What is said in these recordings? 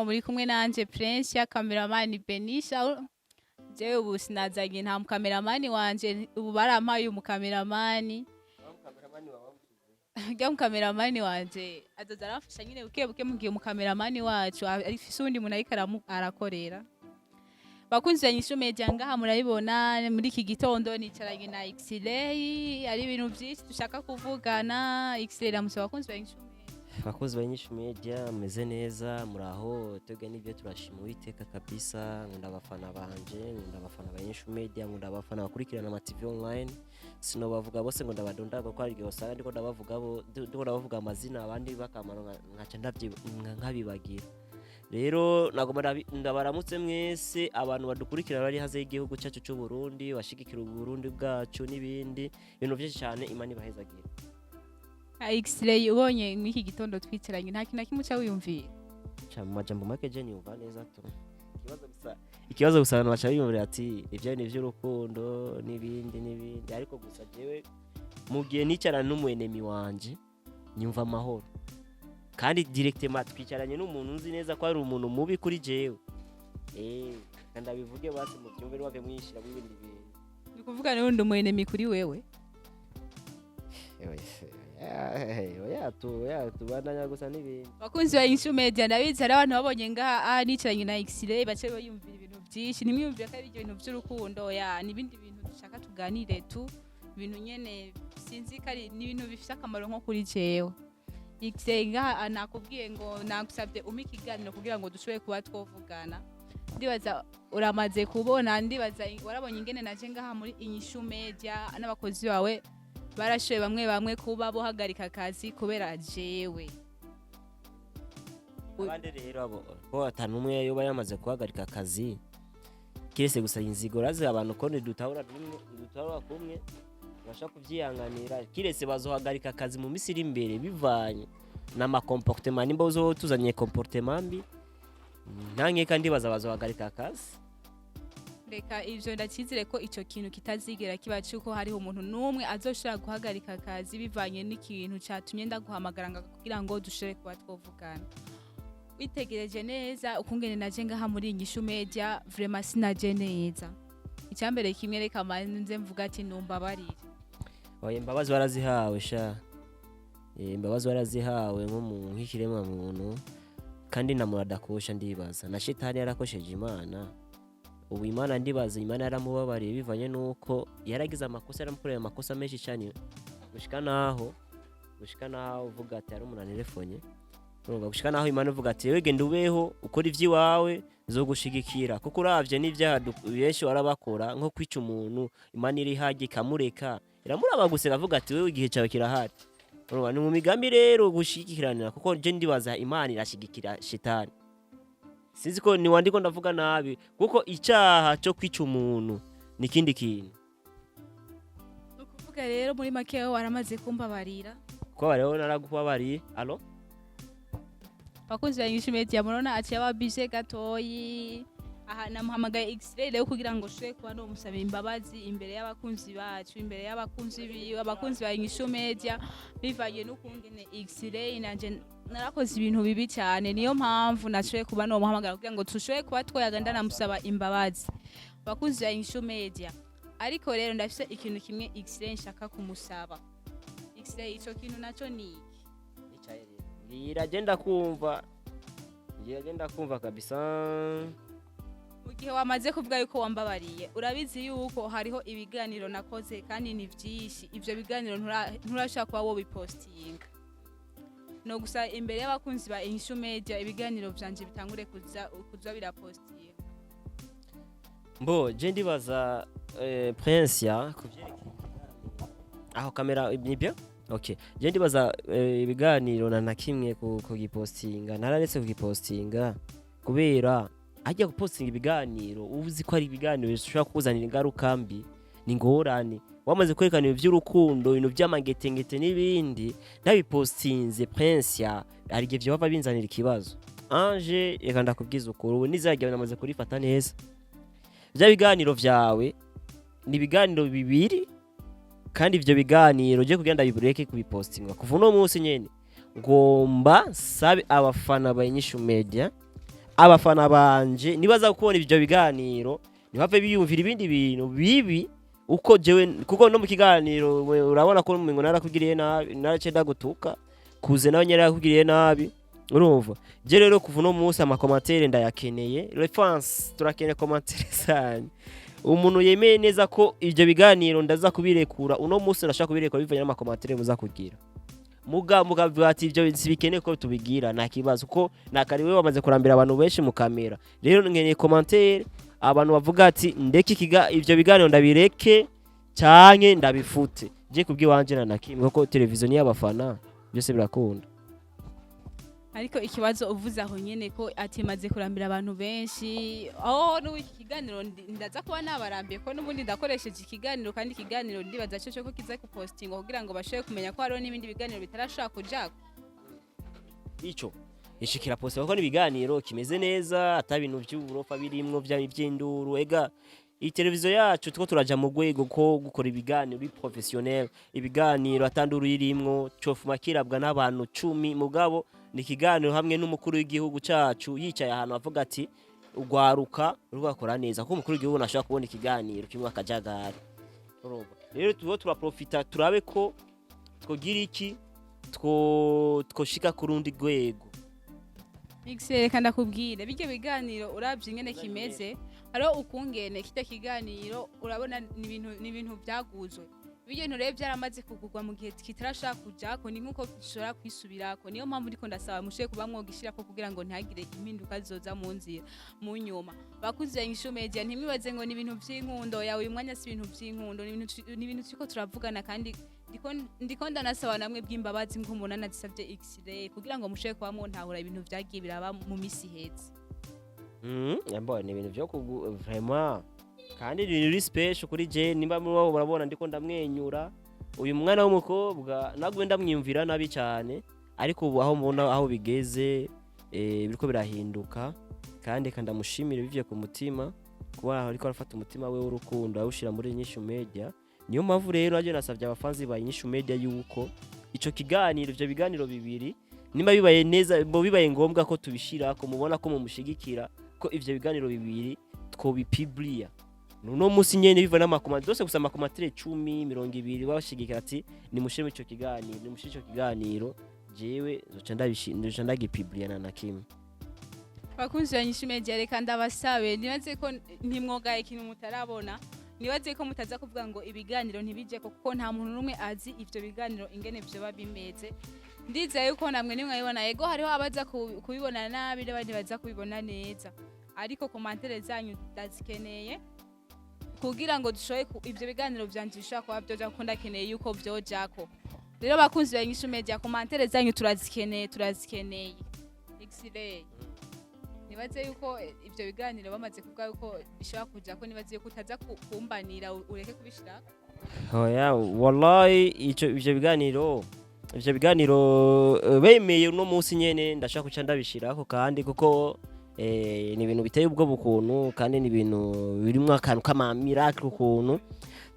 Muri kumwe nanje Prince ya cameraman Benisha. Jewe ubu sinazanye nta mukameramani wanje, ubu barampaye umukameramani. Rya mukameramani wanje azoza aramfasha nyine buke buke, mu gihe umukameramani wacu afise uwundi muntu ariko arakorera. Bakunzi ba Inyishu Media, ngaha murabibona muri iki gitondo nicaranye na X-Ray, ari ibintu byinshi dushaka kuvugana. X-Ray, ramusaba abakunzi ba Inyishu Media. Abakozi ba Inyishu Media, mumeze neza? Muraho? Twebwe nibyo, turashima Uwiteka kabisa. Nkunda abafana banje, nkunda abafana ba Inyishu Media, nkunda abafana bakurikirana ama TV online. Sinobavuga bose ngo ndabadonda, kuko hari igihe usanga ndiko ndabavuga bo ndiko ndabavuga amazina, abandi bakamara nkaca nkabibagira. Rero nagomba ndabaramutse mwese abantu badukurikirana bari hanze y'igihugu cyacu cy'u Burundi, bashigikira Uburundi bwacu n'ibindi bintu byinshi cyane. Imana ibahezagira. X-Ray, ubonye muri iki gitondo twicaranye, nta kintu na kimwe uca wiyumvira? Ca mu majambo make je niyumva neza tu. Ikibazo gusa abantu baca biyumvira ati ibyo ni iby'urukundo n'ibindi n'ibindi, ariko gusa jewe mu gihe nicarana n'umu ennemi wanje nyumva amahoro, kandi directement twicaranye n'umuntu nzi neza ko ari umuntu mubi kuri jewe. Kandi abivuge basi mubyumve, ntibave mwishira mu bindi bintu. Ni ukuvuga rero ndi umu ennemi kuri wewe? Oya tu, oya, tubandanya gusa n'ibindi. Bakunzi ba Inyishu Media, ndabizi hari abantu babonye ngaha nicaranye na X-Ray bace bayumvira ibintu byinshi. Ntimwiyumvire ko ari ibyo bintu by'urukundo, ya ni ibindi bintu dushaka tuganire tu, ibintu nyene sinzi ko ari ni ibintu bifise akamaro nko kuri jewe. X-Ray, ngaha nakubwiye ngo nagusabye umpe ikiganiro kugira ngo dushobore kuba twovugana. Ndibaza uramaze kubona, ndibaza warabonye ingene naje ngaha muri Inyishu Media n'abakozi bawe barashoboye bamwe bamwe kuba bohagarika akazi kubera jewe. Abandi rero abo ko atanu umwe yoba yamaze guhagarika akazi, kirese gusa inzigo razi abantu ko ntidutahura rumwe, ntidutahura kumwe, tubasha kubyihanganira. Kirese bazohagarika akazi mu minsi iri imbere bivanye n'ama comportement. Nimba uzo tuzanye comportement mbi, nta nkeka ndibaza bazohagarika akazi. Reka ivyo ndakizire ko ico kintu kitazigera kiba, cuko hariho umuntu n'umwe azoshobora guhagarika akazi bivanye n'ikintu catumye ndaguhamagara ngo kugira ngo dushobore kuba twovugana. Witegereje neza ukungene naje ngaha muri Inyishu Media, vraiment sinaje neza. Icyambere kimwe, reka manze mvuga ati numbabarire. Oya, imbabazi warazihawe sha. Imbabazi warazihawe nk'umuntu, nk'ikiremwa muntu, kandi na muradakosha. Ndibaza na shitani yarakosheje Imana. Ubu Imana, ndibaza Imana yaramubabariye bivanye n'uko yaragize amakosa, yaramukoreye amakosa menshi cyane, gushika naho uvuga ati hari umuntu anelefonye. Urumva, gushika naho Imana ivuga ati: "Wewe genda ubeho ukora ivy'iwawe, zogushigikira." Kuko uravye n'ivyaha benshi warabakora nko kwica umuntu, Imana iri hajya ikamureka, iramuraba gusa ikavuga ati: "Wewe igihe cyawe kirahari." Urumva, ni mu migambi rero gushigikiranira, kuko je ndibaza Imana irashigikira shitani. Sinzi ko niwandiko ndavuga nabi, kuko icyaha cyo kwica umuntu ni ikindi kintu. Ni ukuvuga rero muri make wowe waramaze kumbabarira? Kuko rero naragukubabariye alo. Bakunzi ba Inyishu Media, murabona aciye aba bije gatoyi. Aha namuhamagaye X-Ray rero kugira ngo ushobore kuba nomusaba imbabazi imbere y'abakunzi bacu, imbere y'abakunzi biwe, abakunzi ba Inyishu Media, bivanye n'ukungene X-Ray nanje narakoze ibintu bibi cyane. Niyo mpamvu nashoboye kuba nomuhamagara kugira ngo tushobore kuba twoyaga, ndanamusaba imbabazi, abakunzi ba Inyishu Media. Ariko rero ndafise ikintu kimwe X-Ray nshaka kumusaba. X-Ray, ico kintu naco ni iki? Nicaye rero. Mbwira je ndakumva, mbwira je ndakumva kabisa. Mu gihe wamaze kuvuga yuko wambabariye, urabizi yuko hariho ibiganiro nakoze kandi ni byinshi. Ibyo biganiro nturashobora kuba wobipostinga. No gusa imbere y'abakunzi ba Inyishu Media, ibiganiro vyanje bitangure kuza birapostinga. Mbo je ndibaza Prince ya kuvyerekeye ikiganiro aho kamera nibyo, okay. Je ndibaza ibiganiro na kimwe kugipostinga nararetse kugipostinga, kubera ajya gupostinga ibiganiro uba uzi ko ari ibiganiro bishobora kukuzanira ingaruka mbi, ni ngorane. Wamaze kwerekana ibintu by'urukundo, ibintu by'amagetengete n'ibindi, ntabipostinze Prince ya hari igihe vyohava binzanira ikibazo. Ange, reka ndakubwiza ukuri, ubu nizajya namaze kurifata neza. Bya biganiro vyawe ni ibiganiro bibiri, kandi ivyo biganiro je kugira ndabireke kubipostinga kuva uno munsi nyene, ngomba sabe abafana ba Inyishu Media. Abafana banje nibaza kubona ivyo biganiro, ntibave biyumvira ibindi bintu bibi uko jewe, kuko no mu kiganiro we urabona ko umengo narakugiriye nabi, narace ndagutuka kuze nawe nyene yarakugiriye nabi. Urumva, je rero kuva uno munsi ama commentaires ndayakeneye. Les fans, turakeneye commentaires zanyu. Umuntu yemeye neza ko ivyo biganiro ndaza kubirekura uno munsi, ndashaka kubirekura bivanye n'ama commentaires muza kugira. Muga mukavuga ati ibyo sibikeneye ko tubigira, nta kibazo, kuko nakariwe wamaze kurambira abantu benshi mu kamera. Rero nkeneye commentaire, abantu bavuga ati ndeke ikiga ivyo biganiro, ndabireke canke ndabifute. Je kubwiwanje na nakimwe, kuko televiziyo ni y'abafana, byose birakunda. Ariko ikibazo uvuze aho nyene ko ati maze kurambira abantu benshi, aho n'ubu iki kiganiro ndaza kuba nabarambiye, ko n'ubundi ndakoresheje ikiganiro, kandi ikiganiro ndibaza cyo ko kiza kupostinga kugira ngo bashobore kumenya ko hariho n'ibindi biganiro bitarashobora kujako. Ico ishikira poste, kuko n'ibiganiro kimeze neza, ata bintu vy'uburofa birimwo vy'induru. Ega iyi televiziyo yacu tuko turaja mu rwego ko gukora ibiganiro bi professionnel, ibiganiro atanduru irimwo, cofuma kirabwa n'abantu 10. Mugabo ni ikiganiro hamwe n'umukuru w'igihugu cacu yicaye ahantu avuga ati ugwaruka rugakora neza, kuko umukuru w'igihugu nashobora kubona ikiganiro kimwe akajagari. Urumva rero tubo turaprofita, turabe ko twogira iki, twoshika ku rundi rwego. Mixer, reka ndakubwire, bijya biganiro uravye ingene kimeze, hariho ukungene kijya kiganiro urabona ni ibintu byaguzwe. Bijya bintu rero byaramaze kugurwa mu gihe kitarashaka kujako, ni nkuko gishobora kwisubirako. Niyo mpamvu ndiko ndasaba mushoboye kuba mwogishirako kugira ngo ntihagire impinduka zizoza mu nzira mu nyuma. Bakuze Inyishu Media, ntimwibaze ngo ni ibintu vy'inkundo yawe uyu mwanya. Si ibintu vy'inkundo, ni ibintu turiko turavugana, kandi ndiko ndanasaba namwe bw'imbabazi nk'umuntu anazisabye x-ray kugira ngo mushobore kuba mwontahura ibintu vyagiye biraba mu misi iheze. Yambo ni ibintu vyo kugu vraiment, kandi ni ibintu biri special kuri je. Nimba mubo murabona ndiko ndamwenyura, uyu mwana w'umukobwa nagwe ndamwiyumvira nabi cyane, ariko ubu aho mbona aho bigeze, biriko birahinduka, kandi reka ndamushimire bivuye ku mutima kuba ariko arafata umutima we w'urukundo awushira muri Inyishu Media. Niyo mpamvu rero naje nasabye abafanzi ba Inyishu Media yuko ico kiganiro, ivyo biganiro bibiri, nimba bibaye neza, bo bibaye ngombwa ko tubishira, ko mubona ko mumushigikira, ko ivyo biganiro bibiri twobipubliya nuno musi nyene, biva n'ama commentaires dose gusa, ama commentaires 10, 20 bashigikira ati nimushire ico kiganiro, nimushire ico kiganiro, jewe nzoca ndagipubliya na kimwe. Bakunzi ba Inyishu Media, reka ndabasabe, nibaze ko ntimwogaye ikintu mutarabona, nibaze ko mutaza kuvuga ngo ibiganiro ntibijeko, kuko nta muntu n'umwe azi ivyo biganiro ingene vyoba bimeze. Ndizeye yuko namwe nimwabibona, yego hariho abaza kubibona nabi n'abandi baza kubibona neza, ariko commentaires zanyu ndazikeneye kugira ngo dushoboye ivyo biganiro vyanje bishobora kuba vyoja, kuko ndakeneye yuko vyojako. Rero bakunzi ba Inyishu Media, commentaires zanyu turazikeneye, turazikeneye. X-ray, nibaze yuko ivyo biganiro bamaze kuvuga yuko bishobora kuja ko, nibaze yuko utaza kumbanira ureke kubishira. Oya, wallahi ico ivyo biganiro bemeye uno munsi nyene ndashaka kuca ndabishirako, kandi kuko ni ibintu biteye ubwoba ukuntu, kandi ni ibintu birimwo akantu k'ama miracle ukuntu,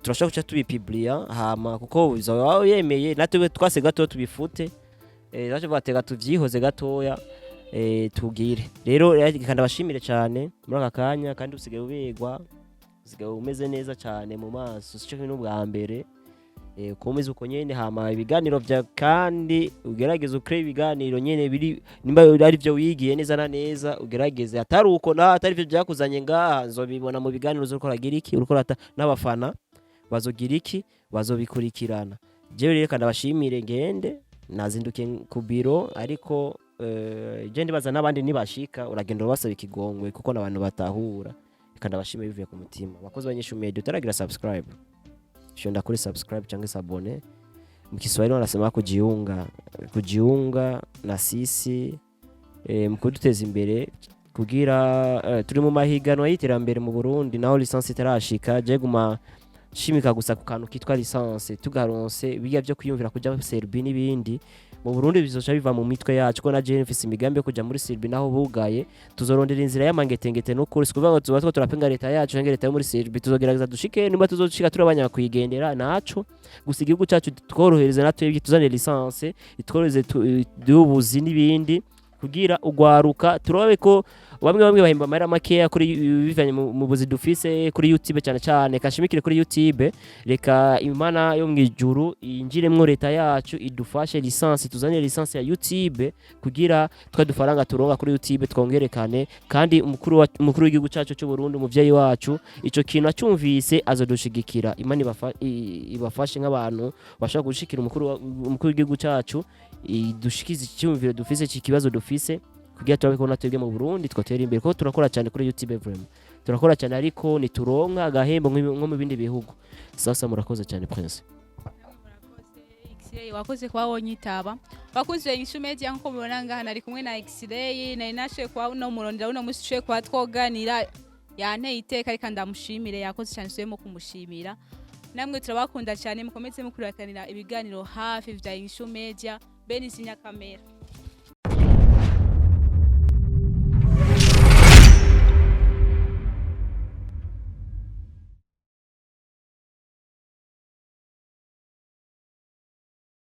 turashobora kuca tubipubliya hama, kuko bizoba yemeye natwe twase gato tubifute, baje batega tuvyihoze gatoya, tugire. Rero reka ndabashimire cyane muri aka kanya, kandi usigaye ubegwa, usigaye umeze neza cyane mu maso, sico kimwe n'ubwa mbere. Komeza uko nyene, hama ibiganiro vya, kandi ugerageze ukore ibiganiro nyene biri, nimba ari byo wigiye neza na neza, ugerageze. Atari uko na atari byo byakuzanye ngaha, nzobibona mu biganiro uzokora, gira iki uriko urata n'abafana bazogira iki, bazobikurikirana. Jewe rero ndabashimire, ngende nazindukiye ku biro, ariko je ndibaza n'abandi nibashika uragenda urabasaba ikigongwe, kuko n'abantu batahura. Reka ndabashimire bivuye ku mutima. Abakozi ba Inyishu Media, utaragira subscribe, shonda kuri subscribe cyangwa s'abonner. Mu Kiswahili wanasema kujiunga, kujiunga na sisi mu kuduteza imbere, kugira turi mu mahiganwa y'iterambere mu Burundi, naho licence itarashika. Je guma shimika gusa ku kantu kitwa licence, tugaronse bijya byo kwiyumvira kuja Serbie n'ibindi mu Burundi bizoca biva mu mitwe yacu, ko na je mfise imigambi yo kuja muri Serbie naho bugaye. Tuzorondera inzira y'amangetengete n'ukuri, si kuvuga ngo tuba two turapinga leta yacu canke leta yo muri Serbie. Tuzogerageza dushike, nimba tuzoshika turi abanyakwigendera naco gusa, igihugu cyacu tworohereze natwe, tuzane licence itworohereze, duhe ubuzi n'ibindi, kugira ugwaruka turabe ko Bamwe bamwe bahemba amahera makeya kuri bivanye mu buzi dufise kuri YouTube cyane cyane. Kashimikire kuri YouTube. Reka Imana yo mu ijuru yinjiremwo, leta yacu idufashe licence, tuzane licence ya YouTube kugira twa dufaranga turonka kuri YouTube twongerekane. Kandi umukuru w'igihugu cyacu cy'u Burundi, umuvyeyi wacu, ico kintu acyumvise azodushigikira. Imana ibafashe nk'abantu bashobora gushikira umukuru w'igihugu cyacu, idushikize icyumviro dufise, iki kibazo dufise, kugira turabe ko natwebwe mu Burundi twotera imbere, kuko turakora cyane kuri YouTube, vraiment turakora cyane, ariko nituronka agahembo nko mu bindi bihugu. Sasa murakoze cyane, Prince. X-Ray, wakoze kuba wonyitaba. Bakunze Inyishu Media, nkuko mubibona ngaha nari kumwe na X-Ray. Nari nashoboye kuba uno murondera uno musi ushoboye kuba twoganira, yanteye iteka. Reka ndamushimire, yakoze cyane, nsubiyemo kumushimira. Namwe turabakunda cyane, mukomeze mukurikiranira ibiganiro hafi vya Inyishu Media. Benisi Nyakamera.